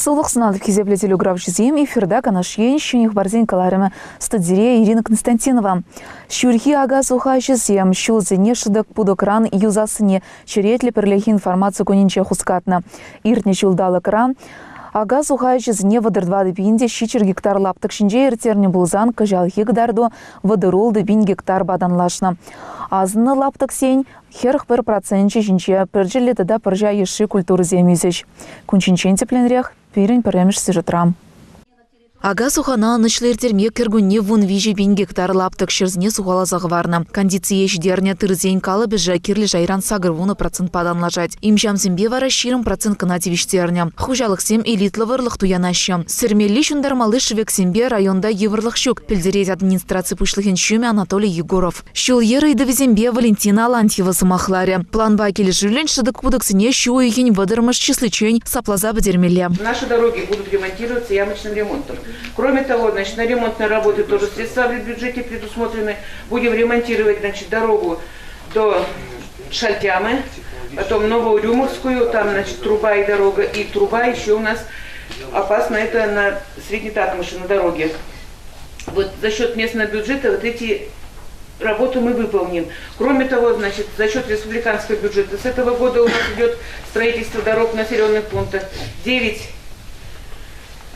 Сывлӑх сунатӑп, хисеплӗ телеграфҫӑсем, эфирта Канаш Ен ҫӗнӗ хыпарсен кӑларӑмӗ. Студире Ирина Константинова. Ҫурхи ака-сухаҫӑсем ҫулсене шӑтӑк-путӑкран юсассине черетлӗ пӗрлехи информаци кунӗнче хускатнӑ. Иртнӗ ҫулталӑкра ака-сухаҫӑсене 34 пин те 700 гектар лаптӑк ҫинче ирттернӗ пулсан кӑҫалхи кӑтарту 36 пин гектарпа танлашнӑ. Асӑннӑ лаптӑксен 41 проценчӗ ҫинче пӗрчӗллӗ тата пӑрҫа йышши культурӑсем ӳсӗҫ. Кун ҫинчен тӗплӗнрех пирӗн пӗрремӗш сюжетра. Ака-сухана ӑнӑҫлӑ ирттерме кӗркунне 13 пин гектар лаптӑк ҫӗрсене сухаласа хӑварнӑ. Кондицие ҫитернӗ тырӑсен калӑпӑшӗ кирлӗ шайран 80 процентпа танлашать. Имҫамсемпе вара 20 процент кӑна тивӗҫтернӗ. Хуҫалӑхсем элитлӑ вӑрлӑх туянаҫҫӗ. Сӗрмелли-ҫунтармалли шӗвексемпе районта йывӑрлӑх ҫук, пӗлтерет администраци пуҫлӑхӗн ҫумӗ Анатолий Егоров. Ҫул-йӗр ыйтӑвӗсемпе Валентина Алантьева сӑмахларӗ. Планпа килӗшӳллӗн шӑтӑк-путӑксене ҫу уйӑхӗн вӑтӑрмӗш числиччен сапласа пӗтермелле. Наши дороги будут ремонтироваться ямочным ремонтом. Кроме того, значит, на ремонтные работы тоже средства в бюджете предусмотрены. Будем ремонтировать, значит, дорогу до Шальтямы, потом Новоурюмовскую, там, значит, труба и дорога, и труба еще у нас опасно, это на Средней Татмыше, на дороге. Вот за счет местного бюджета вот эти работу мы выполним. Кроме того, значит, за счет республиканского бюджета с этого года у нас идет строительство дорог в населенных пунктах. 9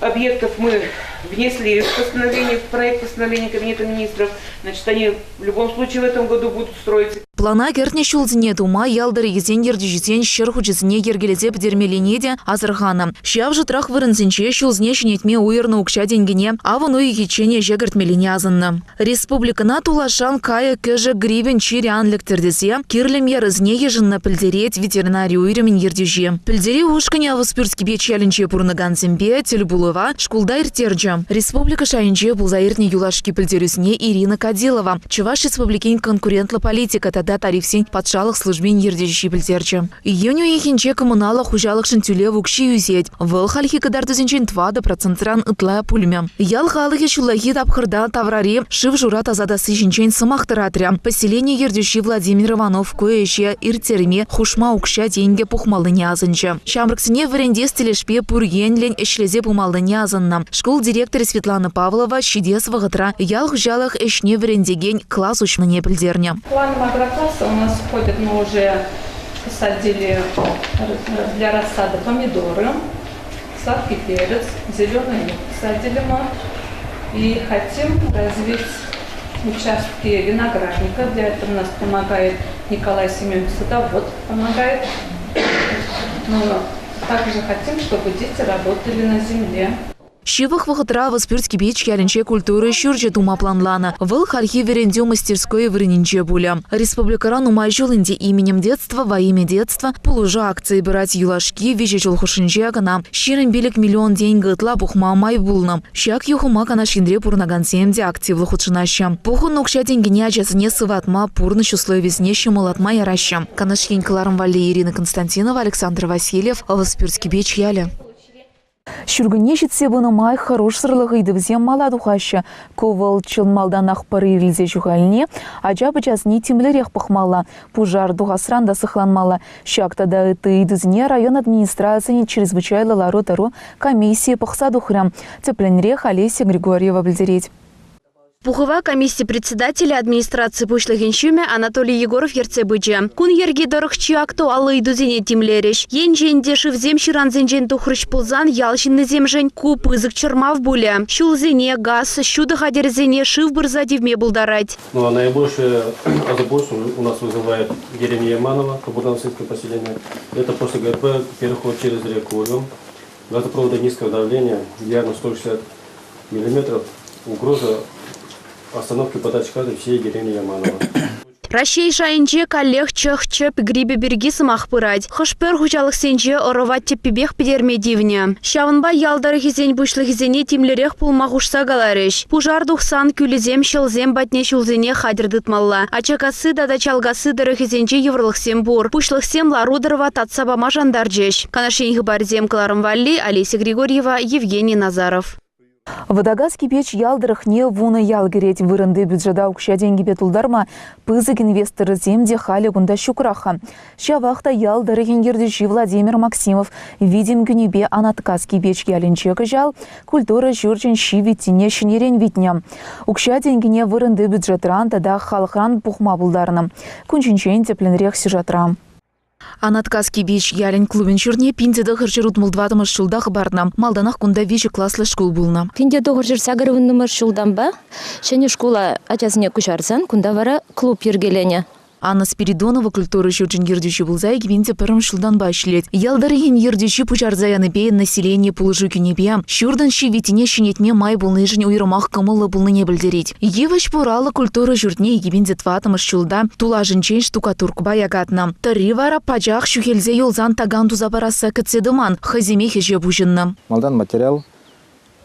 объектов мы внесли в постановление, в проект постановления Кабинета министров. Значит, они в любом случае в этом году будут строиться. Плана кӗртнӗ ҫулсене тума ял тӑрӑхӗсен ертӳҫисен ҫӗр хучӗсене йӗркелесе пӗтермеллине те асӑрханӑ. Ҫав шутрах вырӑнсенче ҫулсене ҫӗнетме уйӑрнӑ укҫа-тенкӗне авӑн уйӑхӗччен ӗҫе кӗртмеллине асӑннӑ. Республикӑна тулашран кайӑк-кӗшӗк грипӗн чирӗ ан лектӗр тесе кирлӗ мерӑсене йышӑннӑ, пӗлтерет ветеринари уйрӑмӗн ертӳҫи. Пӗлтерӳ ушкӑнӗ Авӑспӳрт-Кипеч ялӗнче пурӑнакансемпе тӗлпулӑва шкулта ирттерчӗ. Республика шайӗнче пулса иртнӗ юлашки пӗлтерӳсене Ирина Кадилова, Чӑваш Республикин конкурентлӑ политика тата тарифсен патшалӑх службин ертӳҫи пӗлтерчӗ. Июнь уйӑхӗнче коммуналлӑ хуҫалӑхшӑн тӳлев укҫи ӳсет. Вӑл хальхи кӑтартусенчен 4 процентран ытла пулмӗ. Ял халӑхӗ ҫуллахи тапхӑрта таврари шыв-шура тасатасси ҫинчен сӑмах тӑратрӗ. Поселени ертӳҫи Владимир Иванов ку ӗҫе ирттерме хушма укҫа-тенкӗ пухмаллине асӑнчӗ. Ҫамрӑксене вӗрентес тӗлӗшпе пур енлӗн ӗҫлесе пымаллине асӑннӑ. Шкул директорӗ Светлана Павлова ҫитес вӑхӑтра ял хуҫалӑх ӗҫне вӗрентекен класс уҫнине пӗлтернӗ. План агрокласса у нас входит, мы уже посадили для рассады помидоры, сладкий перец, зеленый лук посадили мы. И хотим развить участки виноградника. Для этого нас помогает Николай Семенович Садовод, помогает. Но также хотим, чтобы дети работали на земле. Ҫывӑх вӑхӑтра Вӑспӳрт Кипеч ялӗнче культура ҫурчӗ тума планланӑ. Вӑл хальхи вӗрентӳ мастерской вырӑнӗнче пулӗ. Республикӑра нумай ҫул ӗнтӗ «Именем детства во имя детства» пулӑшу акцийӗ пырать. Юлашки виҫӗ ҫул хушшинче кӑна 25 миллион тенкӗ ытла пухма май пулнӑ. Ҫак юхӑма Канаш енре пурӑнакансем те активлӑ хутшӑнаҫҫӗ. Пухӑннӑ укҫа-тенкӗне ачасене сыватма, пурнӑҫ условийӗсене ҫӑмӑллатма яраҫҫӗ. Канаш ен кӑларӑм валли Ирина Константинова, Александр Васильев, Ӑвӑспӳрт Кипеч ялӗ. Ҫуркунне ҫитсе пынӑ май хӑрушсӑрлӑх ыйтӑвӗсем мала тухаҫҫӗ. Ку вӑл чӑн малтанах пӑр ирӗлсе ҫухални, ача-пӑчасене тимлӗрех пӑхмалла, пушар тухасран та сыхланмалла. Ҫак тата ытти ыйтусене район администрацийӗн чрезвычайлӑ лару-тӑру комиссийӗ пӑхса тухрӗ. Тӗплӗнрех Олеся Григорьева пӗлтерет. Пухӑва комисси председателӗ, администраци пуҫлӑхӗн ҫумӗ Анатолий Егоров ертсе пычӗ. Кун йӗрки тӑрӑх чи актуаллӑ ыйтусене тимлерӗҫ. Енчен те шывсем ҫырансенчен тухрӗҫ пулсан ял ҫыннисемшӗн ку пысӑк чӑрмав пулӗ. Ҫулсене, газ, ҫутӑ хатӗрӗсене шыв пырса тивме пултарать. Ну, а наибольшее озабоченность у нас вызывает деревня Яманово, Кабурдансинское поселение. Это после ГРП переход через реку Урюм. Газопровода низкого давления, диаметр 160 миллиметров, угроза остановки подачи газа всей деревни Яманово. Раҫҫей шайӗнче каллех чӑх-чӗп грипӗ пирки сӑмах пырать. Хӑш-пӗр хуҫалӑхсенче ӑрӑва тӗппипех пӗтерме тивнӗ. Ҫавӑнпа ял тӑрӑхӗсен пуҫлӑхӗсене тимлӗрех пулма хушса каларӗҫ. Пушар тухсан кӳлӗсем ҫӑлсем патне ҫулсене хатӗр тытмалла. Ачакасси тата Чалкасси тӑрӑхӗсенче йывӑрлӑхсем пур. Пуҫлӑхсем лару-тӑрӑва татса пама шантарчӗҫ. Канаш Ен хыпарӗсем кӑларӑм валли Олеся Григорьева, Евгений Назаров. Вӑтакас Кипеч ял тӑрӑхне вунӑ ял кӗрет. Вырӑнти бюджета укҫа-тенкӗпе тултарма пысӑк инвесторсем те халӗ кунта ҫукрах-ха. Ҫавах та ял тӑрӑхӗн ертӳҫи Владимир Максимов витӗм кӳнипе Анаткас Кипеч ялӗнче кӑҫал культура ҫурчӗн ҫи виттине ҫӗнӗрен витнӗ. Укҫа-тенкӗне вырӑнти бюджетран тата халӑхран пухма пултарнӑ. Кун ҫинчен тӗплӗнрех сюжетра. Анаткас Кипеч ялӗн клубӗн ҫуртне 1964 ҫулта хӑпартнӑ. Малтанах кунта виҫӗ класлӑ шкул пулнӑ. 1980 ҫултанпа ҫӗнӗ шкула ачасене куҫарсан кунта вара клуб йӗркеленӗ. Анна Спиридонова культура ҫурчӗн ертӳҫи пулса 2001 ҫултанпа ӗҫлет. Ял тӑрӑхӗн ертӳҫи пуҫарса янипе население пулӑшу кӳнипе ҫуртӑн ҫивиттине ҫӗнетме май пулнишӗн уйрӑмах кӑмӑллӑ пулнине пӗлтерет. Йывӑҫ пураллӑ культура ҫуртне 2004 ҫулта тулашӗнчен штукатуркӑпа якатнӑ. Тӑрри вара пачах ҫӳхелсе юлсан такам туса парасса кӗтсе тӑман, хӑйсемех ӗҫе пуҫӑннӑ. Малтан материал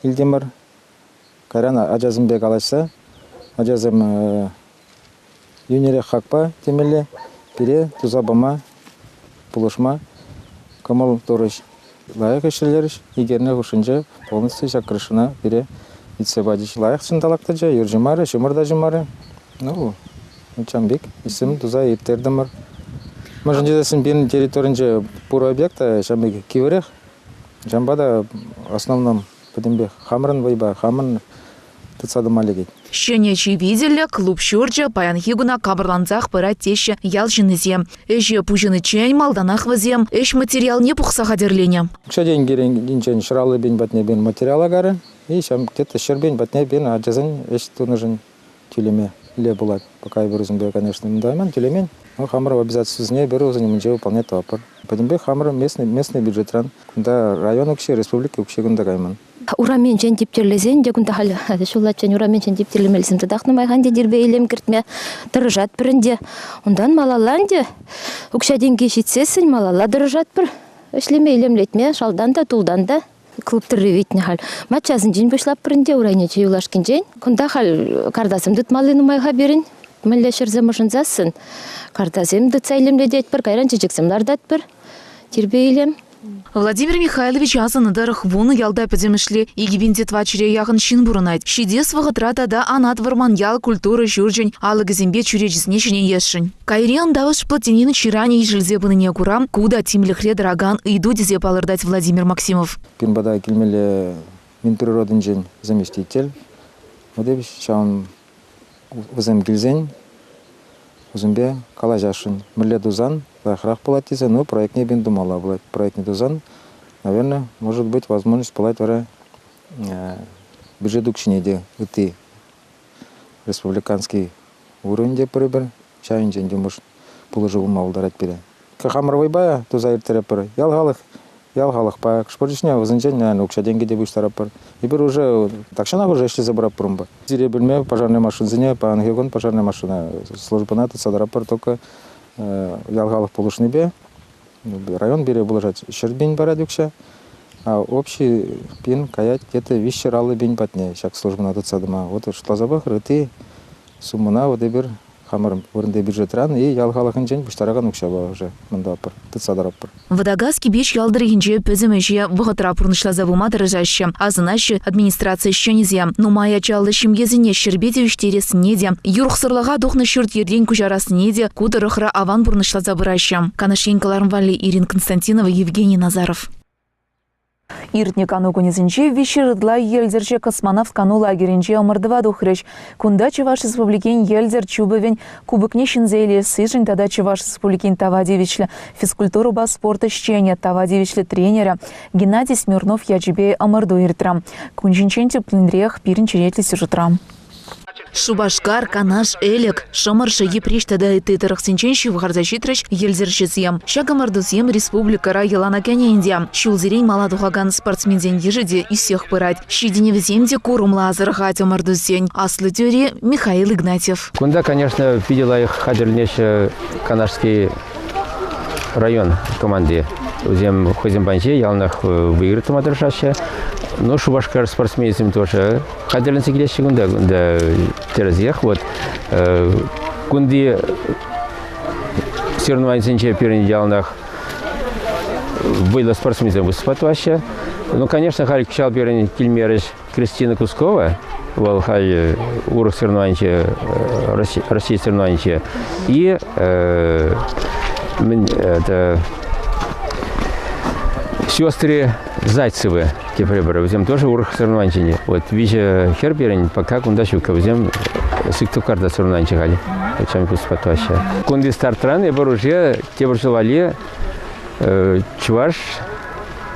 илтӗмӗр, кайран ачасемпе калаҫса, ачасем йӳнӗрех хакпа темелле пире туса пама, пулӑшма кӑмӑл турӗҫ. Лайӑх ӗҫлерӗҫ. Ик эрне хушшинче полностью ҫак крышӑна пире илсе пачӗҫ. Лайӑх ҫанталӑк тӑчӗ, юр ҫумарӗ, ҫумӑр та ҫумарӗ. Ну, ҫавӑн пек ӗҫсем туса ирттертӗмӗр. Мӗншӗн тесен пирӗн территоринче пур объект та ҫавӑн пек кивӗрех. Ҫавӑнпа та в основном пӗтӗмпех хамӑрӑн вӑйпа, хамӑрӑн тытса тӑма лекет. Ҫӗнӗ чипителлӗ клуб ҫурчӗ паянхи куна капӑрлансах пырать теҫҫӗ ял ҫыннисем. Ӗҫе пуҫӑниччен малтанах вӗсем ӗҫ материалне пухса хатӗрленӗ. Укҫа-тенкӗ 150 пин патне пин материала карӗ и ҫав где-то 100 пин патне пин ачасен ӗҫ тунӑшӑн тӳлеме пулать. Пока эпир усемпе, конечно, мантайман, тӳлемен. Но хамӑр обязательствӑсене эпир усен умӗнче выполнять тӑватпӑр. Пӗтӗмпех хамӑр местный бюджетран. Кунта район укҫи, республика укҫи кунта кайман. Урамӗнчен типтерлесен те кунта халь ҫуллаччен урамӗнчен типтерлемеллисем татах нумай-ха ӗнтӗ тирпей-илем кӗртме тӑрӑшатпӑр ӗнтӗ. Унтан малалла ӗнтӗ укҫа-тенки ҫитсессӗн малалла тӑрӑшатпӑр. Ӗҫлеме, илемлетме шалтан та, тултан та клуб тӑрри витнӗ халь. Маччасенчен пуҫлатпӑр ӗнтӗ урайне чи юлашкинчен. Кунта халь картасем тытмалли нумай-ха пирӗн. Мӗнле ҫӗрсем ӑшӑнсассӑн картасем тытса илемлететпӗр, кайран чечексем лартатпӑр. Тирпей-илем. Владимир Михайлович асӑннӑ тӑрӑх вунӑ ялта пӗтӗмӗшле 2004 яхӑн ҫын пурӑнать. Ҫитес вӑхӑтра тата Анат Вӑрман ял культура ҫурчӗн алӑкӗсемпе чӳречисене ҫӗнетесшӗн. Кайри Ӑнтавӑш плотинин ҫыранӗ ишӗлсе пынине кура ку та тимлӗхре тӑракан ыйту тесе палӑртать Владимир Максимов. Пирӗн пата килмелле Минприродинчен заместитель. Вот эпӗ ҫавӑн вӗсем килсен вӗсемпе калаҫасшӑн. Мӗнле тусан лайӑхрах пулать тесе, ну, проектне пин тумалла пулать. Проектне тусан, наверное, может быть, возможность пулать вара бюджет укҫине те ытти республиканский уровень те пӗр-пӗр ҫавӑнчен те может пулӑшу пулма пултарать пире. Хамӑр вӑйпа туса ирттеретпӗр. Ял халӑх ял халӑхпа шпорт вӗсенчен укҫа-тенкӗ те пуҫтаратпӑр. Эпир уже тахҫанах уже ӗҫлесе пыратпӑр унпа. Сире пӗлме пожарный машинсене паянхи кун пожарный машина службӑна тытса тӑратпӑр только ял халӑх пулӑшнипе. Район пире пулӑшать 100 пин парать укҫа, а общий пин каять где-то 350 пин патне ҫак службӑна тытса тӑма. Вот шутласа пӑхӑр, ытти суммӑна вот эпир хамӑр вырӑнти бюджетран и ял халӑхӗнчен пуҫтаракан укҫапа уже мӑнтапӑр, тытса тӑратпӑр. Вӑтакас Кипеч ял тӑрӑхӗнче пӗтӗм ӗҫе вӑхӑтра пурнӑҫласа пыма тӑрӑшаҫҫӗ. Асӑнаҫҫӗ администраци ӗҫченӗсем. Нумай ачаллӑ ҫемьесене ҫӗрпе тивӗҫтерессине те, юрӑхсӑрлӑха тухнӑ ҫурт-йӗртен куҫарассине те ку тӑрӑхра аван пурнӑҫласа пыраҫҫӗ. Канаш ен кӑларӑм валли Ирина Константинова, Евгений Назаров. Иртнӗ кану кунӗсенче виҫҫӗр ытла йӗлтӗрҫӗ космонавт кану лагерӗнче ӑмӑртӑва тухрӗҫ. Кунта Чӑваш Республикин йӗлтӗр чупӑвӗн кубокне ҫӗнсе илессишӗн тата Чӑваш Республикин тава тивӗҫлӗ физкультурӑпа спорт ӗҫченӗ, тава тивӗҫлӗ тренерӗ Геннадий Смирнов ячӗпе ӑмӑрту иртрӗ. Кун ҫинчен тӗплӗнрех пирӗн черетлӗ сюжетра. Шупашкар, Канаш, Элӗк, Шӑмӑршӑ, Йӗпреҫ тата ытти тӑрӑхсенчен ҫывхарса ҫитрӗҫ йӗлтӗрҫӗсем. Ҫак ӑмӑртусем республикӑра йӑлана кӗнӗ ӗнтӗ. Ҫулсерен мала тухакан спортсменсен йышӗ те ӳссех пырать. Ҫитӗнӗвӗсем те курӑмлӑ асӑрхать ӑмӑртусен аслӑ тӳри Михаил Игнатьев. Кунта, конечно, питӗ лайӑх хатӗрленеҫҫӗ Канашский район команди. Вӗсем хӑйсем патӗнче яланах выиграть тума тӑрӑшаҫҫӗ. Но Шупашкар спортсменӗсем тоже хатӗрленсе килеҫҫӗ кунта. Кунта тӗрӗсех. Вот кунти соревнованисенче пирӗн яланах вӑйлӑ спортсменсем выступать тӑваҫҫӗ. Ну, конечно, халь кӑҫал пирӗн килмерӗҫ. Кристина Кускова, вӑл халь урӑх соревнованинче, Россия соревнованинче, и это, сестры Зайцевы тепре пӗр. Вӗсем тоже урӑх соревнованинче. Вот виҫӗ хӗр пирӗн пока кунта ҫук. Вӗсем Сыктывкарта соревнованинче халь. Чампус патваҫҫӗ. Кунти стартран эпир уже тепӗр ҫул валли чӑваш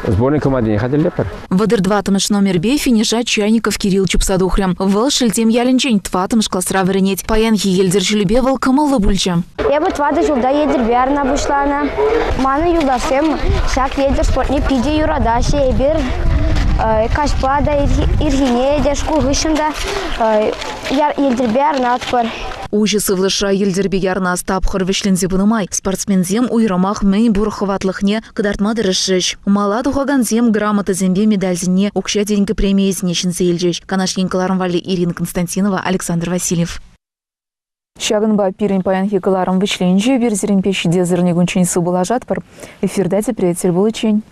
сборной командине хатӗрлетпӗр. 34-мӗш номерпе финиша Чайников Кирилл чупса тухрӗ. Вӑл Шелтем ялӗнчен тӑваттӑмӗш класра вӗренет. Паянхи йӗлтӗр ҫулӗпе вӑл кӑмӑллӑ пулчӗ. Эпӗ тӑватӑ ҫулта йӗлтӗрпе ярӑна пуҫланӑ. Манӑн юлташсем ҫак йӗлтӗр спортне питӗ юратаҫҫӗ. Эпир каҫпа та, ирхине те, шкул хыҫҫӑн та йӗлтӗрпе ярӑнатпӑр. Уҫӑ сывлӑшра йӗлтӗрпе ярӑнас тапхӑр вӗҫленсе пынӑ май спортсменсем уйрӑмах мӗн пур хӑватлӑхне кӑтартма тӑрӑшрӗҫ. Мала тухакансем грамотӑсемпе медальсене, укҫа-тенкӗ премийӗсене ҫӗнсе илчӗҫ. Канаш ен кӑларӑм валли Ирина Константинова, Александр Васильев. Ҫакӑнпа пирӗн паянхи кӑларӑм вӗҫленчӗ. Эпир сирӗнпе ҫитес эрнекунччен сывпуллашатпӑр. Эфирта тепре тӗл пуличчен.